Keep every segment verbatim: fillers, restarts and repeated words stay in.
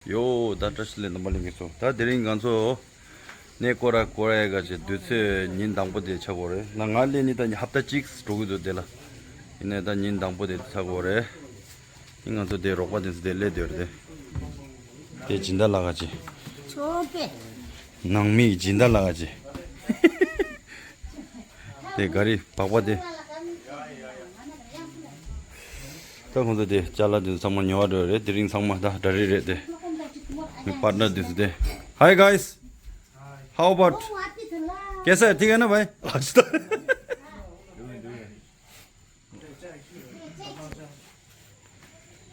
ཡོ། ད་བཀྲ་ཤིས་བདེ་ལེགས་རྣམ་པ་ལྷན་རྒྱས་ཚོ། ད་དེ་རིང་ང་ཚོ་གནས་སྐོར་ར་སྐོར་ཡ་ག་ཅེ་དུས་ཚོད་ཉིན་དང་པོ་དེ་ཆགས་ཀྱི་ཡོད་རེད། ད་ང་སླེབས་ནས་ད་ཧབ་ཏ་གཅིག་འགྲོ་གི་འདུག་དེ་ལ། ཡིན་ནའི་ད་ཉིན་དང་པོ་དེ་ཆགས་ཀྱི་ཡོད་རེད། ཨེ་ང་ཚོ་དེ་རོགས་པ་དེ་ཚོ་དེ་སླེབས་བསྡད་ཡོད་རེད་དེ། དེ་སྦྱིན་བདག་ལགས་ཀྱི། ཆོག་པས། ནང་མི་སྦྱིན་བདག་ལགས་ཀྱི། དེ་ག་རི་བག་པ་དེ། ད་ཁོང་ཚོ་དེ་ཅ་ལག་དེ་ཚོ་ཚང་མ་ཉོ་བ་འགྲོ་རེད། དེ་རིང་ཚང་མ་ད་གྲ་སྒྲིག་རེད་དེ། ངའི་པར་ཊ་ནར་དེ་ཚོ་དེ། Hi guys, how about? कैसा है? ठीक है ना भाई?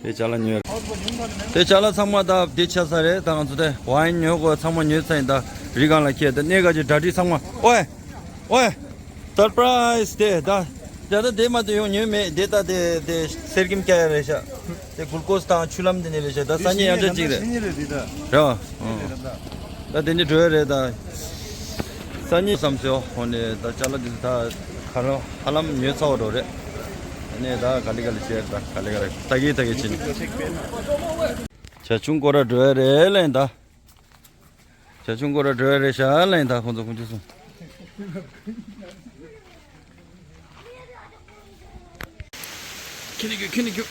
དེ་ཅ་ལག་ཉོས། དེ་ཅ་ལག་ཚང་མ་ད་དེ་ཆགས་ཚར་རེད། ད་ང་ཚོ་དེ་ཝའིན་ཉོ་དགོས། ཚང་མ་ཉོས་ཚར་ཡིན། ད་རི་སྒང་ལ་ཁྱེར་ད་གནས་ག་ཅི་གྲ་སྒྲིག་ཚང་མ། ཨོའི། ཨོའི། སར་པ་རའི་ཛི་དེ་ད། ད་ད་དེ་མ་གཏོགས་ཡོང་ཉོས་མེད། དེ་ད་དེ་དེ་གསེར་སྐྱེམས་སྐྱ་ཡ་རེད་ཤག་དེ་གུལ་ཀོས་དང་ཆུ་ལྷམ་དེ་ནས་རེད་ཤག་ད་སང་ཉིན་ཡང་བསྐྱར་གཅིག་རེད། རེད་བ། ད་དེ་འདྲ་འགྲོ་ཡ་རེད་ད། སང་ཉིན་བསམ་སོང་། ཧོ་ནས་ད་ཅ་ལག་དེ་ཚོ་ད་ག་རང་ཧ་ལམ་ཉོས་ཚར་བ་འགྲོ་རེད། ནས་ད་ག་ལེ་ག་ལེ་བྱས་ད་ག་ལེ་ག་ལེ་ད་གི་ད་གི་ཕྱིན། བྱ་ཁྱུང་སྐོར་ར་འགྲོ་ཡ་རེད་ལན་ད། བྱ་ཁྱུང་སྐོར་ར་འགྲོ་ཡ་རེད་ཤག་ལན་ད་ཁོང་ཚོ་ཁོང་ཚོ་སོང་། ཁྱེར་ནས་རྒྱུག་ཁྱེར་ནས་རྒྱུག་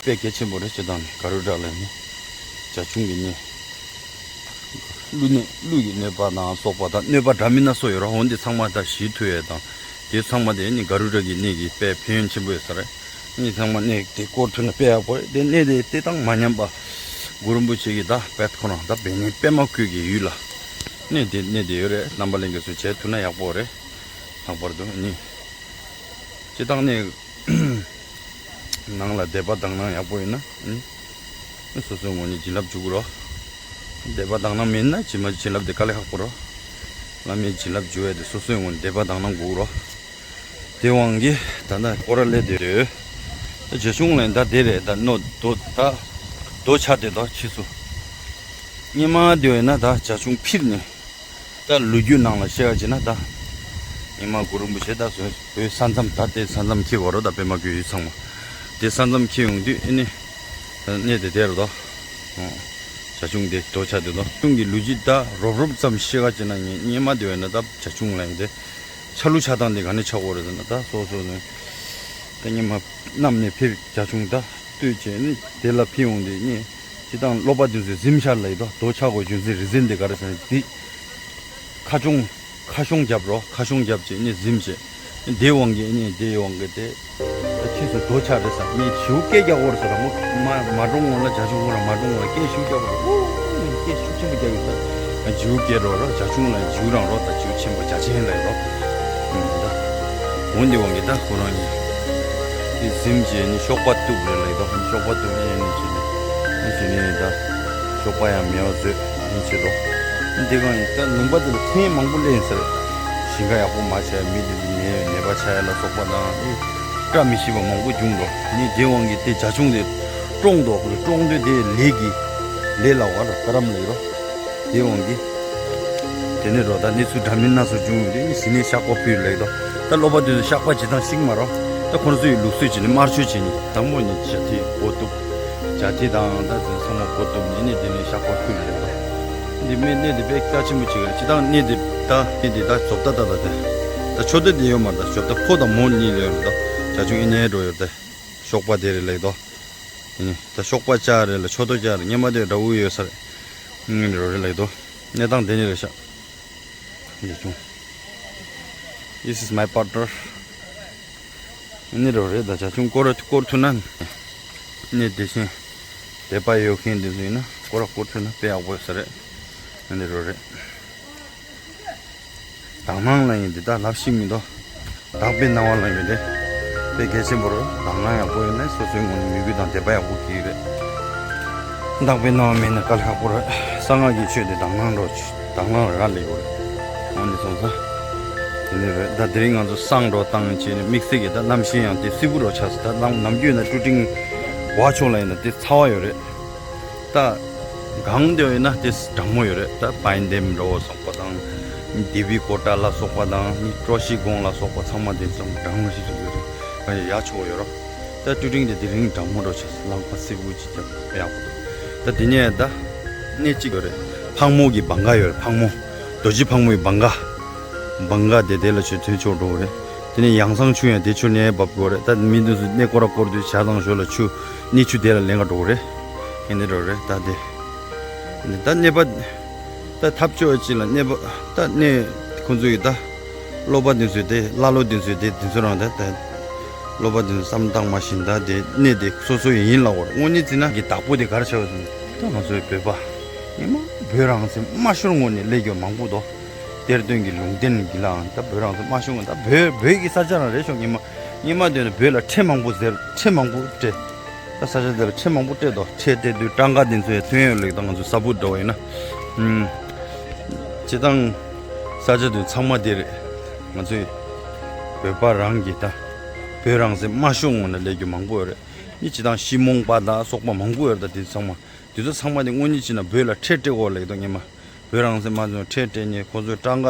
དཔེ་གལ་ཆེན་པོ་རེད། སྤྱིར་བཏང་ནས་ག་རུ་ཌ་ལ་ནི་བྱ་ཁྱུང་གི་གནས། ཀླུ་གནས། ཀླུ་ཡི་གནོད་པ་དང་སོགས་པ་དང་གནོད་པ་འདྲ་མིན་སྣ་ཚོགས་ཡོད་ར། འོན་ཏེ་ཚང་མ་ད་ཞི་ཐུབ་ཡས་དང་། དེ་ཚང་མ་དེ་ནི་ག་རུ་ཌ་གི་གནས་ཀྱི་དཔེ་ཕན་ཡོན་ཆེན་པོ་ཡོད་ས་རེད། ནི་ཚང་མ་གནས་དེ་སྐོར་ཐུབ་ན་དཔེ་ཡག་པོ་རེད། དེ་གནས་དེ་དེ་དང་མ་ཉམས་པ། གུ་རུ་རིན་པོ་ཆེ་གི་ད་དཔེ་ཁོ་རང་ད་བེ་ནི་པད་མ་བཀོད་ཀྱི་ཡུལ་ལ། གནས་དེ་གནས་དེ་ཡོད་རེད། རྣམ་པ་ལྷན་རྒྱས་ཚོ་བྱས་ཐུབ་ན་ཡག་པོ་རེད། ལྷག་པར་དུ་ནི། སྤྱིར་བཏང་ནས། ནང་ལ་བསྡད་པ་དང་ནང་ཡག་པོ་ཡིན་ན། ཨ། སོ་སོའི་ངོས་ནས་བྱིན་རླབས་འཇུག་རོགས། བསྡད་པ་དང་ནང་མེད་ན་ཇི་མ་བྱིན་རླབས་དེ་དཀའ་ལས་ཁག་པོ་རོགས། བླ་མའི་བྱིན་རླབས་འཇུག་ཡ་དེ་སོ་སོའི་ངོས་ནས་བསྡད་པ་དང་ནང་དགོས་རོགས། དེ་དབང་གིས་ད་ལྟ་སྐོར་ར་ལས་དེ། ད་བྱ་ཁྱུང་ལ་ད་དེ་རེད། ད་ནོ་དོ་ད། དོ་ཆ་དེ་དོ་ཕྱིས་སུ། སྙེ་མ་དེ་བས་ན་ད་བྱ་ཁྱུང་ཕིར་ནས། ད་ལོ་རྒྱུས་ནང་ལ་བཤད་པ་བྱས་ན་ད། ཨེ་མ་གུ་རུ་རིན་པོ་ཆེ་ད་བོད་ས་མཚམས་ད་ལྟའི་ས་མཚམས་འཁེལ་བ་རོ། ད་པད་མ་བཀོད་ཡུལ་ཚང་མ། དེ་ས་མཚམས་འཁེལ་ཡོང་དུས་ཨེ་ནི། ད་གནས་དེ་དེར་དོ། བྱ་ཁྱུང་དེ་དོ་ཆ་དེ་དོ། ཁྱུང་གི་ལོ་རྒྱུས་ད་རོབ་རོབ་ཙམ་བཤད་པ་བྱས་ན་ངས་སྙེ་མ་དེ་བས་ན་ད་བྱ་ཁྱུང་ལ་ཡིན་ཏེ། ཆ་ལུགས་ཆགས་སྟངས་དེ་ག་ནས་ཆགས་ཡོད་རེད་ཟེར་ན་ད་སོ་སོ་ནས། ད་སྙེ་མ་གནམ་ནས་ཕེབས་བྱ་ཁྱུང་ད། ལྟོས་བྱས་ནས་དེ་ལ་ཕི་ཡོང་དེ་ནི། སྤྱིར་བཏང་སློབ་པ་དེ་ཚོས་གཟིམ་ཤག་ལ་ཡི་དོ། དོ་ཆག་གོ་རྒྱུ་མཚན་རི་ཟན་དེ་ག་རེ་ཟེར་ན་དེ། ཁ་ཆུང་། ཁ་ཤོང་རྒྱབ་རོ། ཁ་ཤོང་རྒྱབ་བྱས་ནས་གཟིམ་བྱས། དེའི་དབང་གིས་ནི་དེའི་དབང་གིས་དེ། ད་ཕྱིས་སུ་དོ་ཆག་རེད་ཟེར་ངས་བྱིའུ་སྐད་རྒྱག་གོ་རེད་ཟེར་ར་མོ། མ་མ་འགྲོ་སྔོན་ལ་བྱ་ཁྱུང་ཁོ་ར་མ་འགྲོ་སྔོན་ལ་སྐད་ཤུགས་རྒྱག་གོ་རེད། ཨོ། སྐད་ཤུགས་ཆེན་པོ་རྒྱག་ཡོད་ས། བྱིའུ་སྐད་རོ་རོ། བྱ་ཁྱུང་ལ་བྱིའུ་རང་རོ། ད་བྱིའུ་ཆེན་པོ་བྱ་ཆེན་ལ་ཡོད་རོ། ད། འོན་ཏེ་དབང་གིས་ད་ཁོ་རང་གིས། དེ་གཟིམ་བྱས་ནས་གཤོག་པ་གཏུབ་རེད་ལེགས་དོ། གཤོག་པ་གཏུབ་ཡས་ནས་བྱས་ནས། ཨེ་བྱས་ནས་ད། གཤོག་པ་ཡང་མེད་པ་བཟོས་ནས་བྱས་དོ། འདི་གང་ཡིན་ད་ལུང་པ་འདི་ལ་ཚན་མང་པོ་ལེན་ཟེར། ཞིང་ཁ་ཡག་པོ་མ་བྱས་མི་འདི་ཚོ་ནད་ནད་པ་ཆགས་ཡ་ལ་སོགས་པ་དང་ཨེ། བཀྲ་མི་ཤིས་པ་མང་པོ་བྱུང་འགྲོ། ནི་དེ་དབང་གིས་དེ་བྱ་ཁྱུང་དེ་བཀྲོངས་དོ། ཁོ་ཚོ་བཀྲོངས་དུས་དེ་ལས་ཀྱི། ལས་ལ་བ་ལ་ད་རམ་ལེགས་རོ། དེ་དབང་གིས། དེ་ནས་རོ་ད་གནས་ཚུལ་འདྲ་མིན་སྣ་ཚོགས་བྱུང་ཡོང་དུས་ནི་གཞི་ནས་བཤགས་པ་ཕུལ་ལེགས་དོ། ད་སློབ་པ་དེ་ཚོ་བཤགས་པ་བྱེད་སྟངས་ཤིག་མ་རོ། ད་ཁོ་ཚོ་ཡི་ལུགས་སྲོལ་བྱས་ནས་དམར་མཆོད་བྱས་ནས་དང་པོ་ནས་བྱ་དེ་སྒོ་གཏུབ། བྱ་དེ་དང་ད་ཚོ་ཚང་མ་སྒོ་གཏུབ་ནས་ནི་དེ་ནས་བཤགས་པ་ཕུལ་ལེགས་དོ། འདི་མི་གནས་དེ་དཔེ་རྩ་ཆེན་པོ་ཅིག་རེད། སྤྱིར་བཏང་གནས་དེ་ད་གནས་དེ་ད་བཟོ་ལྟ་ད་ད་དེ། ད་ཆོས་སྡེ་དེ་ཡོད་མ་རེད། ད་བཟོ་ལྟ་ཕོ་དང་མོ་གཉིས་ལ་ཡོད་རེད། ད་བྱ་ཁྱུང་ཨི་ནས་འགྲོ་ཡོད་རེད། ད་གཤོག་པ་དེ་རེད་ལེགས་དོ། ཨེ་ནི་ད་གཤོག་པ་ལྕགས་རེད་ལ་ཆོས་ཐོག་ལྕགས་རེད། སྙེ་མ་དེ་དགྲ་བོ་ཡོད་ས་རེད། ཨེ་ནི་རོ་རེད་ལེགས་དོ། གནས་སྟངས་དེ་ནི་རེད་ཤག་ཡ་ཆུང་། This is my partner. ཨ་ནི་རོ་རེད། ད་ཇ་ཆུང་སྐོར་ར་སྐོར་ཐུབ་ན། ནི་དེ་བཞིན་དད་པ་ཡོད་མཁན་དེ་ཚོ་ཡིན་ན་སྐོར་ར་སྐོར་ཐུབ་ན་དཔེ་ཡག་པོ་ཡོད་ས་རེད། ཨ་ནི་རོ་རེད། དག་སྣང་ལ་ཡིན་འདི་དག་ལབ་ཤེས་མི་འདུག་བདག་པོའི་སྣང་བ་ལ་ཡོད་དེ། དཔེ་གལ་ཆེན་པོ་རེད། དག་སྣང་ཡག་པོ་ཡོད་ན་སོ་སོའི་ངོས་ནས་མོས་གུས་དང་དད་པ་ཡག་པོ་སྐྱེ་གི་རེད། བདག་པོའི་སྣང་བ་མེད་ན་དཀའ་ལས་ཁག་པོ་རེད། གསང་སྔགས་ཀྱི་ཆོས་དེ་དག་སྣང་འགྲོ། དག་སྣང་ར་ལས་ཡོད་རེད། འོ་འདི་སོང་ཙང་། དེ་ནི་རེད། ད་དེ་རིང་ང་ཚོ་བསང་འགྲོ་བཏང་བྱས་ནས་དམིགས་བསལ་གྱི་ད་གནམ་གཤིས་ཡང་དེ་བསིལ་པོ་རོ་ཆགས་སོང་། ད་ནམ་ནམ་རྒྱུན་ན་ཀྲུ་ཀྲིང་གོ་བ་ཕྱོགས་ལ་ཡིན་ན་དེ་ཚ་བ་ཡོད་རེད། ད་གངས་དེ་ཡིན་ན་དེ་གྲང་མོ་ཡོད་རེད། ད་པའིན་ཌེམ་འགྲོ་བ་སོགས་པ་དང་། དེ་བི་ཀོ་ཊ་ལ་སོགས་པ་དང་ནི་ཀྲོ་ཤི་གོང་ལ་སོགས་པ་ཚང་མ་དེ་ཚོ་གྲང་མོ་ཞིག་ཡོད་རེད། ཡ་ཆོག་ཡོད་རོ། ད་ཀྲུ་ཀྲིང་དེ་དེ་རིང་གྲང་མོ་འགྲོ་ཆགས་སོང་། ལམ་ཁ་བསིལ་པོ་ཅིག་ཀྱང་ཡག་པོ་འདུག་ད་དེ་ནས་ད་གནས་གཅིག་ཡོད་རེད། ཕག་མོ་གི་བང་ག་ཡོད་རེད། ཕག་མོ། རྡོ་རྗེ་ཕག་མོའི་བང་ག་བང་ག་དེ་དེ་ལ་ཆུ་ཐོན་ཆོག་འགྲོ་གི་རེད། དེ་ནས་ཡང་གསང་ཆུ་ཡང་དེ་ཆུ་ནས་འབབ་དགོས་རེད། ད་མི་འདི་ཚོ་གནས་སྐོར་ར་སྐོར་དུས་ཇ་དང་ཞོ་ལ་ཆུ་གནས་ཆུ་དེ་ལ་ལེན་ག་འགྲོ་གི་རེད། ཨེ་འདི་འགྲོ་རེད། ད་དེ་ད་གནས་པ་ད་ཐབས་སྐྱོ་ཅིག་ལ་གནས་པ་ད་གནས་ཁོང་ཚོ་ཡི་ད་སློབ་པ་འདི་ཚོས་དེ་ཀླ་ཀློ་འདི་ཚོས་དེ་འདི་ཚོ་རང་ད་ད་སློབ་པ་འདི་ཚོ་བསམ་བཏང་མ་བཞིན་ད་དེ་གནས་དེ་སོ་སོ་ཡིན་ལ་འོར། དངོས་གནས་བྱས་ན་གི་བདག་པོ་དེ་ག་རེ་བྱ་བ་ཟེར་ན། ད་ང་ཚོའི་བོད་པ་ཉི་མ་བོད་རང་བཙན་མ་ཤོར་སྔོན་ནས་སླེབས་རྒྱུ་མང་པོ་འདུག་གཏེར་སྟོན་གྱི་ལུང་བསྟན་གྱི་ལའང་ད་བོད་རང་བཙན་མ་ཤོར་སྔོན་ད་བོད་བོད་ཀྱི་ས་ཆ་རང་རེད་ཤོག་ཉི་མ་ཉི་མ་དེ་ནས་བོད་ལ་ཁྲལ་མང་པོ་ཟེར། ཁྲལ་མང་པོ་སྤྲད། ད་ས་ཆ་དེ་ལ་ཁྲལ་མང་པོ་སྤྲད་དོ། ཁྲལ་སྤྲད་དུས་སྤྲང་ཀ་དེ་ཚོའི་ཐོན་ཡོད་ལེགས་དང་ང་ཚོ་ས་བུ་འདྲ་བ་ཡིན་ན། ཨུམ། སྤྱི་བཏང་ས་ཆ་དེ་ཚང་མ་དེ་རེད། ང་ཚོའི་བོད་པ་རང་གི་ད་བོད་རང་བཙན་མ་ཤོར་སྔོན་ནས་སླེབས་རྒྱུ་མང་པོ་ཡོད་རེད། ནི་སྤྱི་བཏང་ཤི་མོང་པ་དང་སོགས་པ་མང་པོ་ཡོད་རེད། ད་དེ་ཚང་མ་དེ་ཚོ་ཚང་མ་དེ་དངོས་གནས་བྱས་ན་བོད་ལ་ཁྲལ་སྤྲད་དགོས་ལེགས་དང་ཉི་མ། བོད་རང་བཙན་མ་ཚོ་ཁྲལ་སྤྲད་ནས་ཁོ་ཚོའི་སྤྲང་ཀ་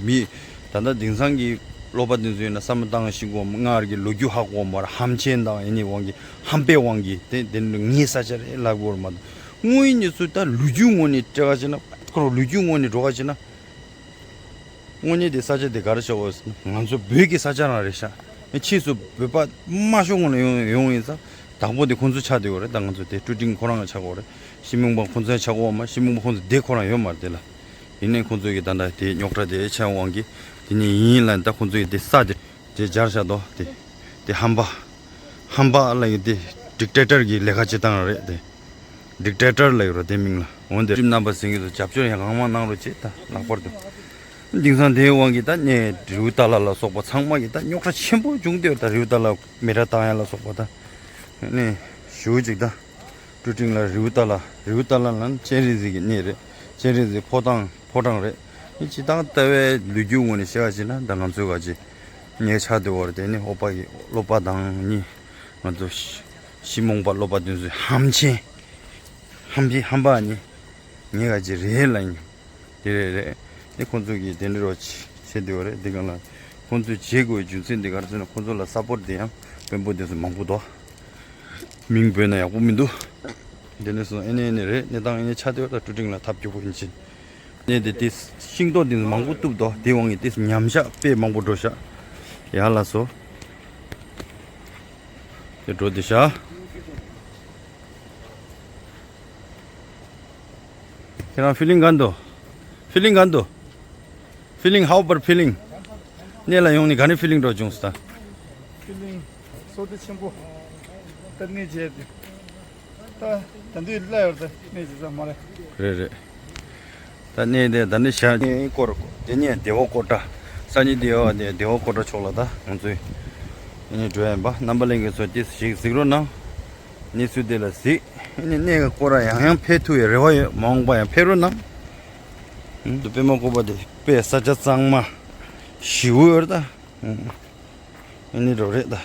མི། ད་ལྟ་དེང་སང་གི་སློབ་པ་དེ་ཚོ་ཡིན་ན་བསམ་བློ་བཏང་ཤེས་དགོས་མ། སྔར་གྱི་ལོ་རྒྱུས་ཧ་གོ་མ་ར་ཧམ་ཆེན་དང་ཡིན་ནི་དབང་གིས་ཧམ་པའི་དབང་གིས་དེ་དེ་ངའི་ས་ཆ་རེད་ལབ་དགོས་ར་མ་གཏོགས། དངོས་ཡིན་ནི་ཚོ་ད་ལོ་རྒྱུས་ངོས་ནས་སྤྲད་ག་བྱས་ན་ཁོ་རང་ལོ་རྒྱུས་ངོས་ནས་འགྲོ་ག་བྱས་ན། དངོས་གནས་དེ་ས་ཆ་དེ་ག་རེ་བྱ་བ་ང་ཚོ་བོད་ཀྱི་ས་ཆ་རང་རེད་ཤག་ཕྱིས་སུ་བོད་པ་མ་ཤོར་སྔོན་ལ་ཡོང་ཡོང་ཡིན་ཙང་བདག་པོ་དེ་ཁོང་ཚོ་ཆགས་བསྡད་ཡོད་རེད། ད་ང་ཚོ་དེ་ཀྲུ་ཀྲིང་ཁོ་རང་ལ་ཆགས་ཀྱི་ཡོད་རེད། ཤི་མོང་པ་ཁོང་ཚོ་ལ་ཆགས་ཀྱི་ཡོད་མ། ཤི་མོང་པ་ཁོང་ཚོ་དེ་ཁོ་རང་ཡོད་མ་རེད་དེ་ལ། ཡིན་ནའི་ཁོང་ཚོ་གི་ད་ལྟ་དེ་རྙོག་དྲ་དེ་ཆགས་དབང་གིས་དེ་ནས་ཡིན་ལ་ད་ཁོང་ཚོ་གི་དེ་ས་དེ་དེ་སྦྱར་བཞག་དོ། དེ་དེ་ཧམ་པ་ཧམ་པ་ལ་ཡི་དེ་ཌིག་ཊེ་ཊར་གི་ལས་ཀ་བྱེད་སྟངས་རེད་དེ། ཌིག་ཊེ་ཊར་ལ་ཡོད་རོ་དེ་མིང་ལ། འོན་ཏེ་ཁྲིམས་རྣམ་པ་ཟིན་གྱི་འདུག་རྒྱབ་སྐྱོར་ཡང་གང་མང་གནང་རོགས་བྱེད། ད་ལྷག་པར་དུ་དེང་སང་དེའི་དབང་གིས་ད་ནས་རི་བོ་ཏཱ་ལ་ལ་སོགས་པ་ཚང་མ་གིས་ད་རྙོག་དྲ་ཆེན་པོ་བྱུང་སྟེ་ད་རི་བོ་ཏཱ་ལ་མེ་ར་བཏང་ཡ་ལ་སོགས་པ་ད་ནས་ཞུ་ཅིག་ད་ཀྲུ་ཀྲིང་ལ་རི་བོ་ཏཱ་ལ་རི་བོ་ཏཱ་ལ་ལ་ནི་སྤྱན་རས་གཟིགས་ཀྱི་གནས་རེད། སྤྱན་རས་གཟིགས་ཕོ་བྲང་ཕོ་བྲང་རེད། ནི་སྤྱི་བཏང་ལྟ་བའི་ལོ་རྒྱུས་ངོས་ནས་བཤད་པ་ཅིག་ན་ད་ང་ཚོའི་ག་ཅིག་ངའི་ཆ་དེ་བོར་དེ་ནི་ཨོ་པ་གི་སློབ་པ་དང་ནི་ང་ཚོ་ཤི་མོང་པ་སློབ་པ་དེ་ཚོའི་ཧམ་ཆེན། ཧམ་པའི་ཧམ་པ་ནི་ངའི་ག་ཅི་རེད་ལ་ཡིན། དེ་རེད་རེད། དེ་ཁོང་ཚོ་གིས་དེ་འདྲ་རོ་བྱེད་བསྡད་པ་རེད། དེ་གང་ལ་ཁོང་ཚོས་བྱེད་དགོས་རྒྱུ་མཚན་དེ་ག་རེ་ཟེར་ན་ཁོང་ཚོ་ལ་ས་པོར་དེ་ཡང་དཔོན་པོ་དེ་ཚོ་མང་པོ་འདུག་མིང་འབོད་ན་ཡག་པོ་མི་འདུག་དེ་ནས་སོང་ཨེ་ནས་ཨེ་ནས་རེད། གནས་སྟངས་ཨེ་ནས་ཆ་དེ་བ་ད་ཀྲུ་ཀྲིང་ལ་ཐབས་སྐྱོ་པོ་ཡིན་ཕྱིན། གནས་དེ་དེ་ཤིང་ཏོག་དེ་ཚོ་མང་པོ་གཏུབ་འདུག་དེ་དབང་གིས་དེ་ཉམས་ཆག་དཔེ་མང་པོ་འགྲོ་ཤག་ཡ་ལ་སོ། དེ་འགྲོ་དེ་ཤག་ཁྱེད་རང་ཕི་ལིང་ག་འདུག་ཕི་ལིང་ག་འདུག་ཕི་ལིང་how about feeling གནས་ལ་ཡོང་ནས་ག་ནས་ཕི་ལིང་འགྲོ་བྱུང་སོང་ད། ཕི་ལིང་བསོད་བདེ་ཆེན་པོ། ད་གནས་བྱས་ཏེ། ད་ད་འདུས་སླེབས་ཡོད་ད་གནས་བྱེད་ས་མ་རེད། རེད་རེད། ད་གནས་དེ་ད་ནི་ཞག་གཉིས་སྐོར་དེ་ནས་བདེ་བ་ཀོ་ཊ། སང་ཉིན་བདེ་བ་དེ་བདེ་བ་ཀོ་ཊ་ཕྱོགས་ལ་ད་ང་ཚོས་ནི་འགྲོ་ཡ་ཡིན་པ། རྣམ་པ་ལྷན་རྒྱས་ཚོ་དེ་ཞིག་གཟིགས་རོགས་གནང་། གནས་ཚུལ་དེ་ལ་གཟིགས། ཨ་ནི་གནས་ཀྱི་སྐོར་ར་ཡང་ཡང་ཕེབས་ཐུབ་ཡའི་རེ་བ་ཡོད། མ་འོངས་པ་ཡང་ཕེབས་རོགས་གནང་། ཨུ་ཚུགས་པད་མ་བཀོད་པ་དེ་དཔེ་ས་ཆ་གཙང་མ་ཞེ་པོ་ཡོད་རེད་ད། ཨུ་ཨ་ནི་རོ་རེད་ད།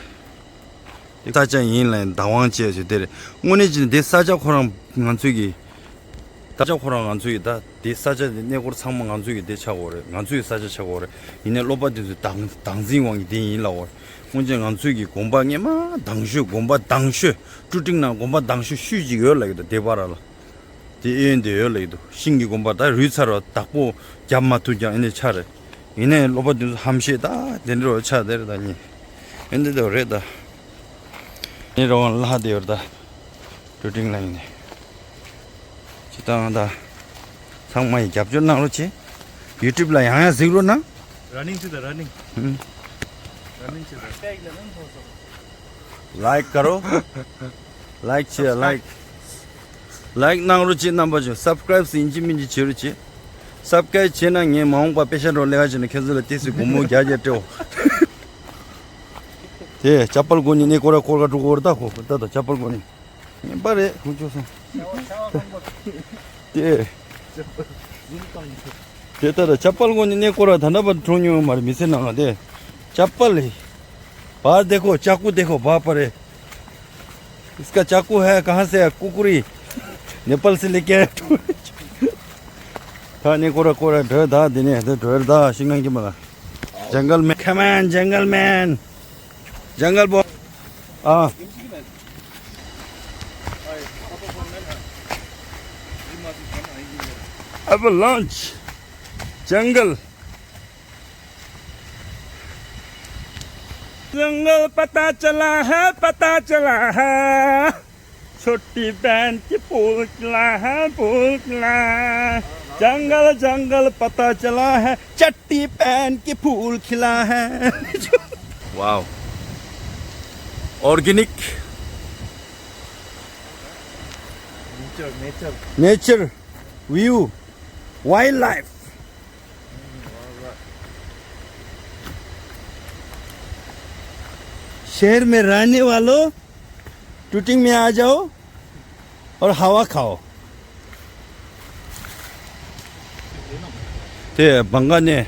དེ་ས་ཆ་ཡིན་ལ་བདག་དབང་བྱས་ཞུ་དེ་རེད། དངོས་གནས་བྱས་ན་དེ་ས་ཆ་ཁོ་རང་ང་ཚོའི་གི་ད་ཆ་ཁོ་རང་ང་ཚོ་ཡི་ད་དེ་ས་ཆ་དེ་གནས་སྐོར་ཚང་མ་ང་ཚོ་ཡི་དེ་ཆགས་ཡོད་རེད། ང་ཚོ་ཡི་ས་ཆ་ཆགས་ཡོད་རེད། ཡིན་ནའི་སློབ་པ་དེ་ཚོའི་བདག་བདག་འཛིན་དབང་གིས་དེ་ཡིན་ལབ་ཡོད་རེད། སྔོན་ཆད་ང་ཚོ་ཡི་དགོན་པ་སྔས་མ་དང་ཤོས་དགོན་པ་དང་ཤོས་ཀྲུ་ཀྲིང་ནང་དགོན་པ་དང་ཤོས་ཤོས་ཅིག་ཡོད་ལབ་ཡོད་ད། དེ་བར་ལ་དེ་གཡས་གཡོན་དེ་ཡོད་ལབ་ཡོད་དོ། ཤིང་གི་དགོན་པ་ད་རུལ་ཚར་བ་བདག་པོ་རྒྱབ་མ་ཐུབ་ཀྱང་ཨེ་ནས་ཆགས་རེད། ཡིན་ནའི་སློབ་པ་དེ་ཚོ་ཧམ་བཤད་ད་དེ་འདྲ་བ་ཆགས་དེ་རེད་ད་ཉིན། ཨེ་འདི་དེ་རེད་ད། ནི་རོང་ལྷ་དེ་ཡོད་ད། ཀྲུ་ཀྲིང་ལ་ཡིན་ནས། ཅི་ཏང་ད། ཚང་མ་ཡི་རྒྱབ་སྐྱོར་གནང་རོགས་བྱེད། ཡུ་ཊུབ་ལ་ཡང་ཡང་གཟིགས་རོགས་གནང་། ར་ནིང་ཅི་ད་ར་ནིང་། ཧུམ། ར་ནིང་ཅི་ད། ལའིཀ་ཀ་རོ། ལའིཀ་བྱེད་ལའིཀ། ལའིཀ་གནང་རོགས་བྱེད་རྣམ་པ་ཚོ། སབ་སི་ཀ་རའིབ་ཡིན་གཅིག་མིན་གཅིག་བྱེད་རོགས་བྱེད། སབ་སི་ཀ་རའིབ་བྱས་ན་ངས་མ་འོངས་པ་པེ་ཤ་འགྲོ་ལས་ཀ་བྱས་ན་ཁྱེད་ཚོ་ལ་ཏོག་ཙམ་སྒོར་མོ་བརྒྱ་བརྒྱ་སྤྲད་འོ། དེ་ཅ་པལ་གོན་ནི་ནས་སྐོར་ར་སྐོར་ག་འགྲོ་གོ་ར་ད་ཁོ་ད་ད་ཅ་པལ་གོན་ནི། ངན་པ་རེད་ཁོང་ཚོ་སོང་། དེ། དེ་ལྟར་ཅ་པལ་གོན་ནི་གནས་སྐོར་ར་ད་ལྟ་བར་འགྲོ་མྱོང་མ་རེད་མི་ཚེ་ནང་ང་དེ། ཅ་པལ་ལི། बाहर देखो, चाकू देखो, वहाँ पर है। इसका चाकू है, कहाँ से है? कुकुरी। नेपाल से लेके आया। ད་ནི་སྐོར་ར་སྐོར་ར་འགྲོ་ད་དེ་ནས་དེ་འགྲོ་ད་ཤིང་ནང་གི་མ་ལ། Jungle man, come on, jungle man, jungle boy. ཨ། Have a lunch. जंगल। जंगल पता चला है, पता चला है। छोटी बहन की फूल खिला है, फूल खिला है। जंगल, जंगल पता चला है, चट्टी बहन की फूल खिला है। Wow. Organic. Nature, nature. Nature, view, wild life. शहर में रहने वालों, टूटिंग में आ जाओ और हवा खाओ। དེ་བང་ག་ནས།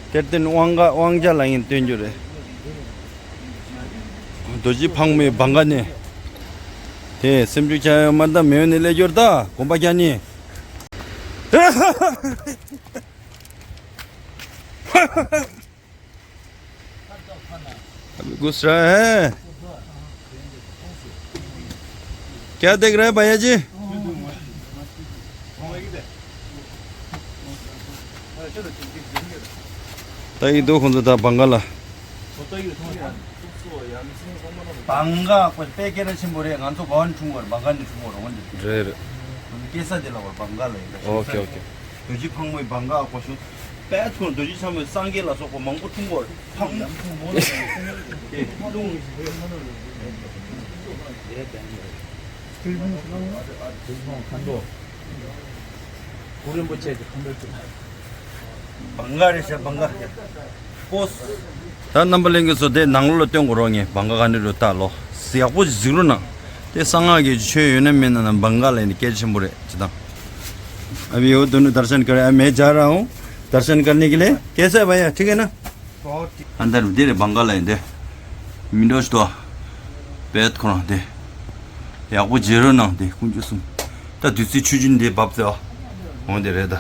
གཏེར་སྟོན་དབང་ག་དབང་ཆ་ལ་ཡིན་སྟོན་རྒྱུ་རེད། རྡོ་རྗེ་ཕག་མོའི་བང་ག་ནས། དེ་སེམས་ཤུགས་ཆག་ཡོད་མ་ད་མེད་ནས་སླེབས་རྒྱུར་ད་གོམ་པ་རྒྱག་ནི། अभी घुस रहा है। क्या देख रहा है भैया जी? ད་ཡིག་འདུག་ཁོང་ཚོ་ད་བང་ག་ལ། བང་ག་ཁོ་དཔེ་སྐད་གྲགས་ཆེན་པོ་རེད། ང་ཚོ་ག་བ་ནས་འཁྲུངས་པ་རེད། བང་ག་ནས་འཁྲུངས་པ་རེད། འོན་ཏེ་རེད་རེད། སྐྱེ་ས་དེ་ལ་བར་བང་ག་ལ་ཡིན་ད། ཨོ་ཁེ་ཨོ་ཁེ། རྡོ་རྗེ་ཕག་མོའི་བང་ག་ཨ་ཁོ་ཤོ། དཔལ་ཚོགས་རྡོ་རྗེ་འཆང་མོའི་སངས་རྒྱས་ལ་སོགས་པ་མང་པོ་འཁྲུངས་པ་རེད། ཕག་མོ། ཨེ་རླུང་། ཁམས་པ། གུ་རུ་རིན་པོ་ཆེ་གི་ཁམས་པའི་སྐུ། བང་ག་རེད་ཤག་བང་ག། ཀོས། ད་རྣམ་པ་ལྷན་རྒྱས་ཚོ་དེ་ནང་ལོགས་ལ་སྟོན་དགོས་རོགས། ངས་བང་ག་ག་འདྲ་རུ་ལྟ་ལོ། ཡག་པོ་གཟིགས་རོགས་གནང་། དེ་གསང་སྔགས་ཀྱི་ཆོས་ཡོད་ན་མེད་ན་ན་བང་ག་ལ་ཡིན་གལ་ཆེན་པོ་རེད་ཅི་དང་། अभी वो दोनों दर्शन कर आया, मैं जा रहा हूँ दर्शन करने के लिए। कैसा है भैया, ठीक है ना? अंदर में दे रहे बंगाल है दे। मिंडोज तो। पेट खोना दे। ཡག་པོ་མཇལ་རོགས་གནང་དེ་དཀོན་མཆོག་གསུམ། ད་བདུད་རྩི་ཆུ་རྒྱུན་དེ་འབབ་ཙེ་བ། འོང་དེ་རེད་ད།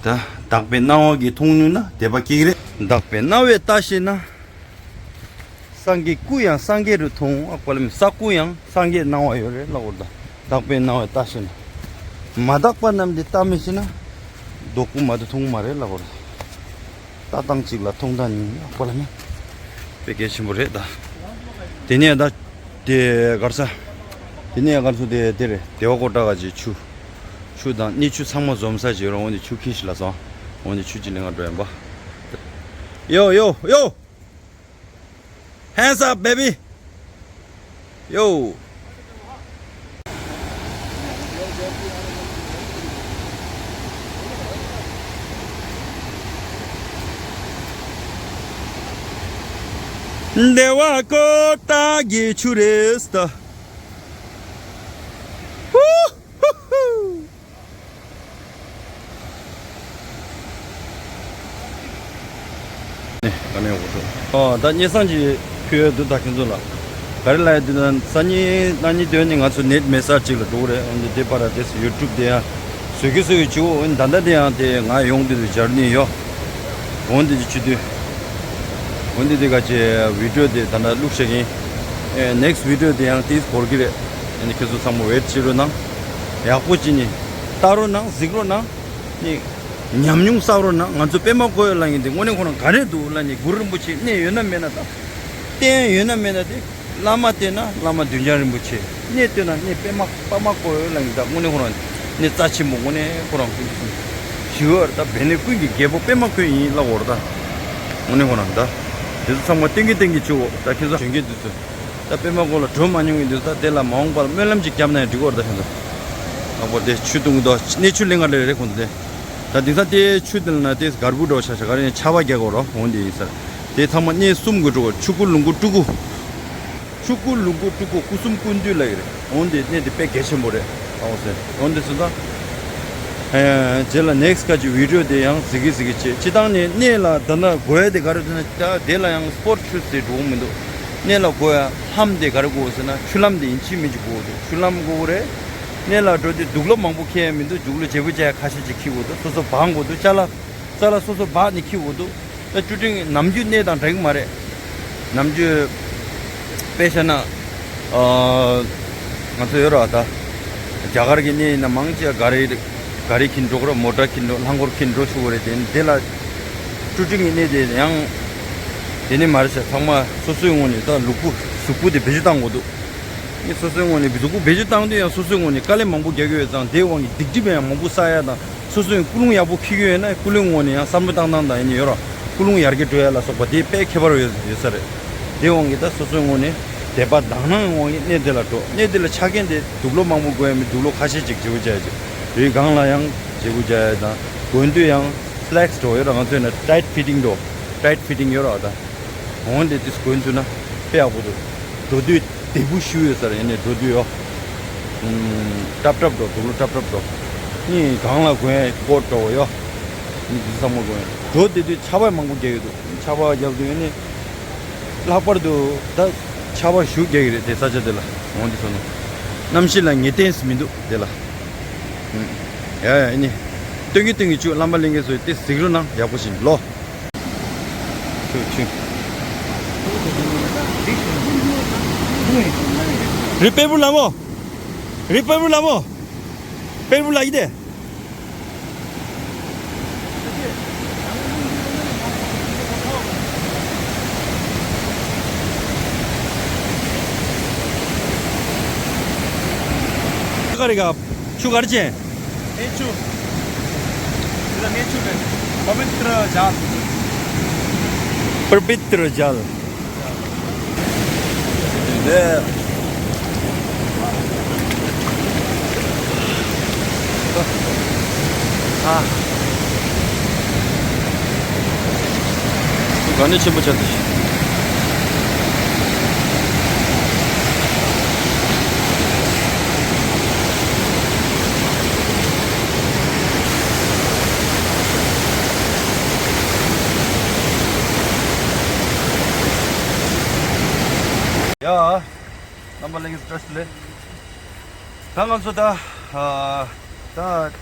ད་དག་པའི་སྣང་བ་གིས་མཐོང་ནུས་ན་དད་པ་སྐྱེ་གི་རེད། དག་པའི་སྣང་བས་ལྟ་ཤེས་ན། སངས་རྒྱས་སྐུ་ཡང་སངས་རྒྱས་རུ་མཐོང་། ཨ་ཁོ་ལ་མི་ས་སྐུ་ཡང་སངས་རྒྱས་སྣང་བ་ཡོད་རེད་ལབ་དགོས་རེད་ད། དག་པའི་སྣང་བས་ལྟ་ཤེས་ན། མ་དག་པ་རྣམས་དེ་ལྟ་མི་ཤེས་ན། རྡོ་སྐུ་མ་དེ་མཐོང་མ་རེད་ལབ་དགོས་རེད། ལྟ་སྟངས་གཅིག་ལ་མཐོང་སྟངས་གཉིས་ལ་ཁོ་ལ་ནི། དཔེ་གལ་ཆེན་པོ་རེད་ད། དེ་ནས་ད། དེ་གར་ས། དེ་ནས་གར་སོ་དེ་དེ་རེད། དེ་བ་ཀོ་ཏྲ་ག་ཅེ་ཆུ། ཆུ་དང་གནས་ཆུ་ཚང་མ་འཛོམས་ས་ཅིག་རོང་དེ་ཆུ་ཁྱི་ཞིག་ལ་སོང་། འོན་ཏེ་ཆུ་ཅི་ལེན་ག་འགྲོ་ཡིན་པ། Yo, yo, yo! Hands up, baby! Yo! འདེ་བ་ཀོ་ཏ་གི་ཆུ་རེད་ད། ཧུ་ཧུ་ཧུ། ཨོ་ད་སྙན་སེང་ཅིག་ཕུལ་ཡོད་འདུག་ད་ཁྱེད་ཚོ་ལ། ག་རེ་ལབ་ཡོད་འདུག་ན་སང་ཉིན་གནངས་ཉིན་དོན་ནི་ང་ཚོ་ནེཊ་མེད་སར་ཅིག་ལ་འགྲོ་གི་རེད། འོན་ཏེ་དེ་པར་དེ་ཡུ་ཊུབ་དེ་ཡང་བཟོ་གི་བཟོ་གི་བྱེད་འོ། འོན་ད་ལྟ་དེ་ཡང་དེ་ང་ཡོང་དུས་དུ་སྦྱར་ནི་ཡོད། འོན་ཏེ་ཅི་དུས། འོན་ཏེ་དེ་ག་ཅེ་བི་ཌིའོ་དེ་ད་ལྟ་བླུགས་བཞག་ཡིན། ཨེ་ནེགསི་བི་ཌིའོ་དེ་ཡང་དེ་འགོར་གི་རེད། ཨ་ནི་ཁྱེད་ཚོ་ཚང་མ་ཝེཊ་བྱེད་རོགས་གནང་། ཡག་པོ་ཅིག་ནི་ལྟ་རོགས་གནང་། གཟིགས་རོགས་གནང་། ནི་ཉམས་མྱོང་བསགས་རོགས་གནང་། ང་ཚོ་པད་མ་བཀོད་ཡོད་ལ་ཡིན་དེ་དངོས་གནས་ཁོ་རང་ག་རེ་འདུག་ལ་ནི་གུ་རུ་རིན་པོ་ཆེ་གནས་ཡོད་ན་མེད་ན་ད། རྟེན་ཡོད་ན་མེད་ན་དེ། བླ་མ་བསྟེན་ན་བླ་མ་གདུལ་བྱ་རིན་པོ་ཆེ། གནས་བསྟེན་ན་གནས་པད་མ་པད་མ་བཀོད་ཡོད་ལ་ཡིན་ད། དངོས་གནས་ཁོ་རང་གནས་རྩ་ཆེན་པོ་དངོས་གནས་ཁོ་རང་ཀུན་གྱི་ཞི་བར་ད་བེ་ནས་ཀུན་གྱི་རྒྱལ་པོ་པད་མ་ཁོན་ཡིན་ལ་འོར་ད། དངོས་གནས་ཁོ་རང་ད། དེ་ཚོ་ཚང་མ་ཏིང་གི་ཏིང་གི་བཅུག་འོ། ད་ཁྱེད་ཚོ་གཞོན་སྐྱེས་དེ་ཚོ་ད་པད་མ་གོ་ལ་འགྲོ་མ་མྱོང་གི་འདུག་ད་དེ་ལ་མ་འོངས་པར་སྨོན་ལམ་ཅིག་བརྒྱབ་ན་ཡང་འགྲིག་གི་རེད། ད་ཁྱེད་ཚོ་ལྷག་པར་དེ་ཆུ་བཏུང་གི་འདུག་གནས་ཆུ་ལེན་ག་ལེ་རེད་ཁོང་ཚོ་དེ། ད་དེང་སང་དེ་ཆུ་དེ་ལ་ན་དེ་གར་བུ་འགྲོ་ཤ་ཤ་ག་རེ་ཡང་ཆར་པ་རྒྱག་གོ་རོ་འོང་དེ་ཡིན་ས་རེད། དེ་ཚང་མ་གནས་གསུམ་གི་འགྲོ་གོ། ཆུ་ཁུ་ལུང་ཁུ་ཀྲུ་ཁུ། ཆུ་ཁུ་ལུང་ཁུ་ཀྲུ་ཁུ་སྐུ་གསུམ་ཀུན་འདུས་ལ་ཡི་རེད། འོན་ཏེ་གནས་དེ་དཔེ་གལ་ཆེན་པོ་རེད། ཨའོ་ཟེར་འོན་ཏེ་སུ་དང་། རྗེས་ལ་next་ག་ཅིག་video་དེ་ཡང་གཟིགས་གི་གཟིགས་གི་བྱེད་སྤྱི་བཏང་ནས་གནས་ལ་ད་ན་དགོས་ཡ་དེ་ག་རེ་ཟེར་ན་ད་དེ་ལ་ཡང་sport shoes་དེ་འགྲོ་གི་མི་འདུག་གནས་ལ་དགོས་ཡ་ལྷམ་དེ་ག་རེ་དགོས་ཟེར་ན་ཆུ་ལྷམ་དེ་ཡིན་གཅིག་མིན་གཅིག་དགོས་འདུག་ཆུ་ལྷམ་དགོས་རེད། གནས་ལ་འགྲོ་དུས་དུག་ལོག་མང་པོ་འཁྱེར་ཡ་མི་འདུག་རྒྱུག་ལོ་བརྗེ་པོ་བྱས་ཁ་ཤས་ཅིག་འཁྱེར་དགོས་འདུག་སོ་སོ་བག་དགོས་འདུག་ཅ་ལག་ཅ་ལག་སོ་སོ་བག་ནས་འཁྱེར་དགོས་འདུག་ད་བཅུ་དྲུག་ནམ་རྒྱུན་གནས་དང་འདྲ་གི་མ་རེད། ནམ་རྒྱུན་དཔེ་བཤད་ན། ཨ། ང་ཚོ་ཡོད་ར་ད། རྒྱ་གར་གྱི་གནས་ཡིན་ན་མང་ཆེ་ག་རེ་ག་རེ་འཁྱེར་འགྲོ་གི་ར་མོ་ཊ་འཁྱེར་འགྲོ་རླངས་འཁོར་འཁྱེར་འགྲོ་ཆོག་གི་རེད། དེ་དེ་ལ་བཅུ་དྲུག་གི་གནས་དེ་ཡང་དེ་ནི་མ་རེད་ཤག་ཚང་མ་སོ་སོའི་ངོས་ནས་ད་ལུས་པོ་གཟུགས་པོ་དེ་བེད་སྤྱོད་བཏང་དགོས་འདུག་ངས་སོ་སོའི་ངོས་ནས་གཟུགས་པོ་བེད་སྤྱོད་བཏང་དུས་ཡང་སོ་སོའི་ངོས་ནས་དཀའ་ལས་མང་པོ་རྒྱག་གི་ཡོད་ཙང་དེའི་དབང་གིས་སྡིག་སྒྲིབ་ཡང་མང་པོ་བསགས་ཡ་དང་། སོ་སོས་ཀུན་སློང་ཡག་པོ་འཁྱེར་གྱི་ཡོད་ན་ཀུན་སློང་ངོས་ནས་ཡང་བསམ་བློ་བཏང་སྟངས་དང་ཡིན་ནི་ཡོད་ར། ཀུན་སློང་ཡར་རྒྱས་འགྲོ་ཡ་ལ་སོགས་པ་དེ་དཔེ་ཁྱད་པར་ཡོད་ཡོད་ས་རེད། དེ་དབང་གིས་ད་སོ་སོའི་ངོས་ནས་དད་པ་དག་སྣང་དབང་གིས་གནས་དེ་ལ་འགྲོ། གནས་དེ་ལ་ཆ་རྐྱེན་དེ་དུག་ལོག་མང་པོ་དགོས་ཡ་མི་དུག་ལོག་ཁ་ཤས་ཅིག་བརྗེ་པོ་བྱ་ཡ་ཅིག་རེའུ་སྒང་ལ་ཡང་བརྗེ་པོ་བྱ་ཡ་དང་དགོས་འདོད་ཡང་slacks་འགྲོ་ཡོད་ར། ང་ཚོས་ན་tight fitting་འགྲོ། tight fitting་ཡོད་ར་ད། འོང་དེ་དུས་དགོས་འདུག་ན་དཔེ་ཡག་པོ་འདུག་འགྲོ་དུས་དལ་བུ་ཞུ་ཡོད་ས་རེད། ཡིན་ནའི་འགྲོ་དུས་ཡོ། ཀྲབ་ཀྲབ་འགྲོ་དུག་ལོག་ཀྲབ་ཀྲབ་འགྲོ། གཉིས་གང་ལ་དགོས་ཀོ་འགྲོ་ཡོ། གཉིས་འདི་ཚང་མ་དགོས་འགྲོ་དེ་དུས་ཆར་པ་མང་པོ་རྒྱག་ཡོད་འདུག་ཆར་པ་རྒྱག་དུས་ཡིན་ནའི་ལྷག་པར་དུ་ད་ཆར་པ་ཞུ་རྒྱག་གི་རེད། དེ་ས་ཆ་དེ་ལ་འོང་དེ་སོང་ན་གནམ་གཤིས་ལ་ངེས་གཏན་མི་འདུག་དེ་ལ། ཡ་ཡ་ཡིན་ནའི་སྟོན་གི་སྟོན་གི་བཅུག་རྣམ་པ་ལྷན་རྒྱས་ཚོས་དེ་གཟིགས་རོགས་གནང་། ཡག་པོ་ཞིག་ལོ། ཆུ་ཆུ། རི་པེ་བུ་ལ་མོ། རི་པེ་བུ་ལ་མོ། པེ་བུ་ལ་ཡི་དེ། ག་རེ་ག་ཆུ་ག་རེ་ཅན། སྨན་ཆུ། འདི་ལ་སྨན་ཆུ་རེད། པ་བི་ཏྲ་ཇལ། པ་བི་ཏྲ་ཇལ། འདི། ཨ། དགའ་ནི་ཆེན་པོ་བྱ་ཚུལ། ཡ། རྣམ་པ་ལྷན་རྒྱས་བཀྲ་ཤིས་བདེ་ལེགས། ད་ང་ཚོ་ད། ཨ། ད།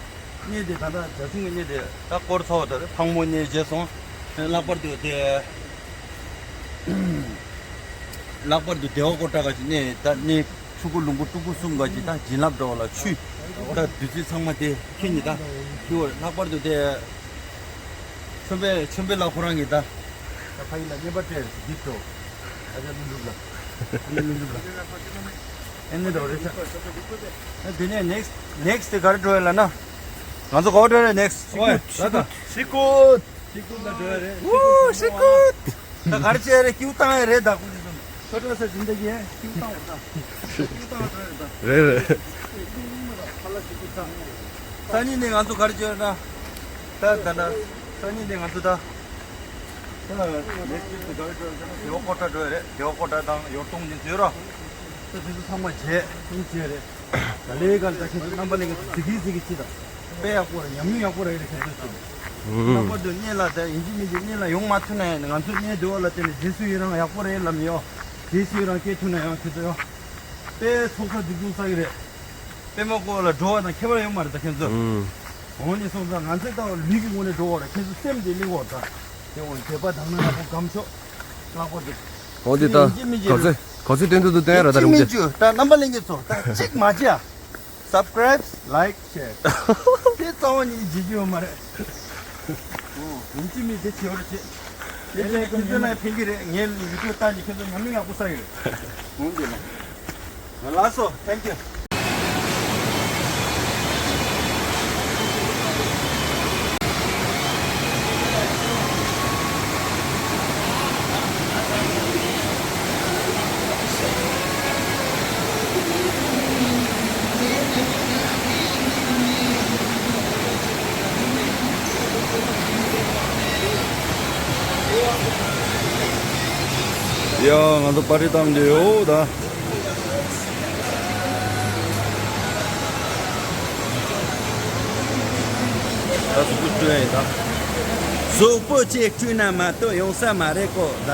གནས་དེ་ད་ལྟ་རྒྱ་གཞུང་གི་གནས་དེ་ད་སྐོར་ཚར་བ་ད་རེད། ཕག་མོ་གནས་མཇལ་སོང་། ལྷག་པར་དུ་དེ། ལྷག་པར་དུ་དེ་བ་ཀོ་ཊ་ག་ཅིག་གནས་ད་གནས་ཆུ་ཁུ་ལུང་ཁུ་ཀྲུ་ཁུ་གསུམ་ག་ཅིག་ད་བྱིན་རླབས་འདྲ་བ་ལ་ཆུ། ད་བདུད་རྩི་ཚང་མ་དེ་ཁྱེར་ནི་ད། ཁྱེར་བ་རེད། ལྷག་པར་དུ་དེ། ཆོམ་པའི་ཆོམ་པའི་ལགས་ཁོ་རང་གིས་ད། ད་ཕ་ཡུལ་ལ་བརྙན་པར་སྤྲད་རེད། འདི་འགྲོ། ཨ་ཅག་ལྷུན་གྲུབ་ལ། ཨ་ཅག་ལྷུན་གྲུབ་ལ། ཨེ་ནི་འགྲོ་རེད་ཤག་ཨ་དེ་ནས་next next་དེ་ག་རེ་འགྲོ་ཡ་ལབ་ན། ང་ཚོ་ག་པར་འགྲོ་རེད་next། ཨོའི་ད་ད། ཤི་ཀུད། ཤི་ཀུད་ལ་འགྲོ་ཡ་རེད། ཨུ་ཤི་ཀུད། ད་ག་རེ་བྱས་རེད། ཀིའུ་བཏང་ཡ་རེད་ད་ཀུ་ཅི་ཚོ། ཁྱོད་སྐྱོ་ས་ཟིན་བསྡད་ཀྱི་ཡ། ཀིའུ་བཏང་བ་ད། ཀིའུ་བཏང་བ་འགྲོ་ཡ་རེད་ད། རེད་རེད། ཁ་ལག་ཤི་ཀུད་ད། སང་ཉིན་ནས་ང་ཚོ་ག་རེ་བྱས་རེད་ད། ད་ད་ད། སང་ཉིན་ནས་ང་ཚོ་ད། ད་ལེགས་སྤྱོད་དུ་ག་རེ་འགྲོ་ཟེར་ན་དེ་བ་ཀོ་ཊ་འགྲོ་ཡ་རེད། དེ་བ་ཀོ་ཊ་དང་ཡོར་ཏོང་ནི་ཟེར་ར། ད་དེ་ཚོ་ཚང་མ་བྱས་ཚུན་བྱས་རེད། ད་ལས་ཀ་ལ་ད་ཁྱེད་ཚོ་རྣམ་པ་ལྷན་རྒྱས་ཚོ་གཟིགས་ཀྱི་གཟིགས་ཀྱི་ཅི་དང་། དཔེ་ཡག་པོ་རེད། ཉམས་མྱོང་ཡག་པོ་རེད་རེད་ཁྱེད་ཚོ་ཚོ། ལྷག་པར་དུ་གནས་ལ་ད་ཡིན་གཅིག་མིན་གཅིག་གནས་ལ་ཡོང་མ་ཐུབ་ན་ཡང་ང་ཚོ་གནས་སྡོད་པ་ལ་བརྟེན་ནས་རྗེས་སུ་ཡི་རང་ཡག་པོ་རེད་ལབ་ཡོད། རྗེས་སུ་ཡི་རང་སྐྱེ་ཐུབ་ན་ཡང་ཁྱེད་ཚོ་ཡོད། དཔེ་ཚོགས་བསགས་སྒྲིབ་སྦྱོང་བསགས་ཀྱི་རེད། པད་མ་བཀོད་ལ་འགྲོ་བ་དང་ཁྱད་པར་ཡོད་མ་རེད་ད་ཁྱེད་ཚོ། འོ་ནས་སོང་ཙང་ང་ཚོས་ལྟ་བ་ལུས་ཀྱི་ངོས་ནས་འགྲོ་བ་རེད། ཁྱེད་ཚོ་སེམས་དེ་ལེགས་བ་ད། དེ་འོ་དད་པ་དག་སྣང་ཡག་པོ་སྒོམ་ཆོག་ལྷག་པར་དུ། འོ་དེ་ད་ཡིན་གཅིག་མིན་གཅིག་ག་ཚོད་ག་ཚོད་བསྟན་འདུག་ཏུ་བསྟན་ཡ་ར་ད་ཡིན་རུང་གཅིག་མིན་གཅིག་ད་རྣམ་པ་ལྷན་རྒྱས་ཚོ་ད་གཅིག་མ་བྱེད་ཨ། Subscribe, like, share. དེ་རྩ་བ་ཉིད་ནས་བྱེད་རྒྱུ་ཡོད་མ་རེད། འོ་ཡིན་གཅིག་མིན་དེ་བྱེད་བར་བྱེད། དེ་ལས་ཁྱོད་ཚོ་ལ་ཕན་གྱི་རེད། ངའི་བི་ཌིའོ་ལྟ་ནས་ཁྱོད་ཚོ་ཉམས་མྱོང་ཡག་པོ་བསགས་ཡོད་རེད། འོ་འདི་ལ། ལགས་སོ། Thank you. ཡ། ང་ཚོ་པར་རི་བཏང་འདོད་ཡོད་ད། ད་གཟུགས་པོ་བཀྲུས་ཡིན་ད། གཟུགས་པོ་ཅིག་བཀྲུས་ན་མ་གཏོགས་ཡོང་ས་མ་རེད་གོ་ད།